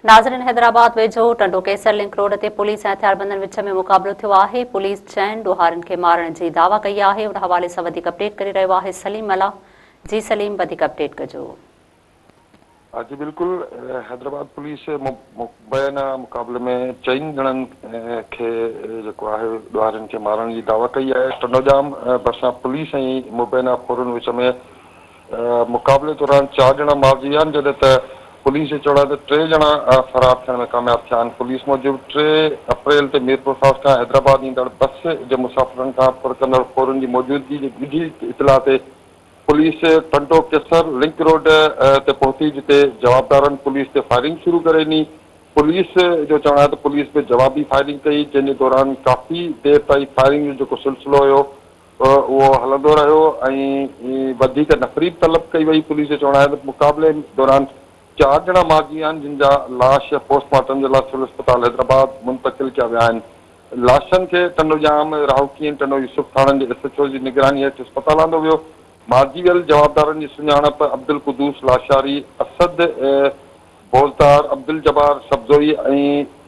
ناظرين حيدرآباد ويجهو ٽنڊو قيصر link road تي پوليس ۽ هٿياربندن وچ ۾ مقابلو ٿيو آهي، پوليس چئن ڏوهارين کي مارڻ جي دعويٰ ڪئي آهي، ان حوالي سان وڌيڪ اپڊيٽ ڪري رهيو آهي سليم ملاح، جي سليم وڌيڪ اپڊيٽ ڪجو. جي بلڪل حيدرآباد پوليس مبينا مقابلي ۾ چئن ڄڻن کي جيڪو آهي ڏوهارين کي مارڻ جي دعويٰ ڪئي آهي، ٽنڊوڄام ڀرسان پوليس ۽ مبينا ڦورن وچ ۾ مقابلي دوران چار ڄڻا مارجي ويا آهن جڏهن ته پوليس جو چوڻ آهي ته ٽي ڄڻا فرار ٿيڻ ۾ ڪامياب ٿيا آهن. پوليس موجب ٽي اپريل تي ميرپورخاص کان حيدرآباد ايندڙ بس جي مسافرن کان ڦر ڪندڙ ڦورن جي موجودگي جي ڳجهي اطلاع تي پوليس ٽنڊو قيصر لنڪ روڊ تي پهتي جتي جوابدارن پوليس تي فائرنگ شروع ڪري ڏني. پوليس جو چوڻ آهي ته پوليس به جوابي فائرنگ ڪئي جنهن جي دوران ڪافي دير تائين فائرنگ جو جيڪو سلسلو هيو اهو هلندو رهيو ۽ وڌيڪ نفري به طلب ڪئي وئي. پوليس جو چوڻ آهي ته مقابلي دوران چار ڄڻا مارجي ويا آهن جن جا لاش پوسٽ مارٽم جي لاء سول اسپتال حيدرآباد منتقل ڪيا ويا آهن. لاشن کي ٽنڊوڄام، راهوڪي ۽ ٽنڊو يوسف ٿاڻن جي ايس ايڇ اوز جي نگراني هيٺ اسپتال آندو ويو. مارجي ويل جوابدارن جي سڃاڻپ عبدالقدوس لاشاري، اسد بوزدار، عبدالجبار سبزوئي ۽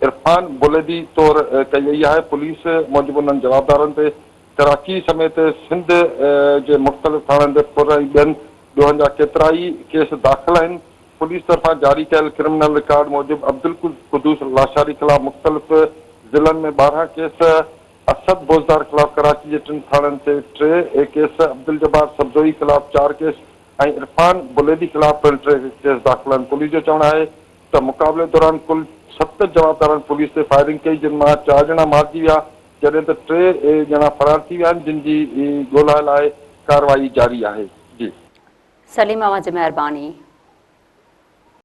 عرفان بليدي طور ڪئي وئي آهي. پوليس موجب انهن جوابدارن تي ڪراچي سميت سنڌ جي مختلف ٿاڻن تي ڦر ۽ ٻين ڏوهن جا ڪيترائي ڪيس داخل آهن. پوليس طرفان جاري ڪيل ڪرمنل رڪارڊ موجب عبدالقدوس لاشاري خلاف مختلف ضلعن ۾ 12 ڪيس، اسد بوزدار خلاف ڪراچي جي ٽن ٿاڻن تي ٽي ڪيس، عبدالجبار سبزوئي خلاف چار ڪيس ۽ عرفان بليدي خلاف پڻ ٽي ڪيس داخل آهن. پوليس جو چوڻ آهي ته مقابلي دوران ڪل ست جوابدارن پوليس تي فائرنگ ڪئي جن مان چار ڄڻا مارجي ويا جڏهن ته ٽي ڄڻا فرار ٿي ويا آهن جن جي ڳولا لاء ڪارروائي جاري آهي. جي. سليم اوهان جي مهرباني.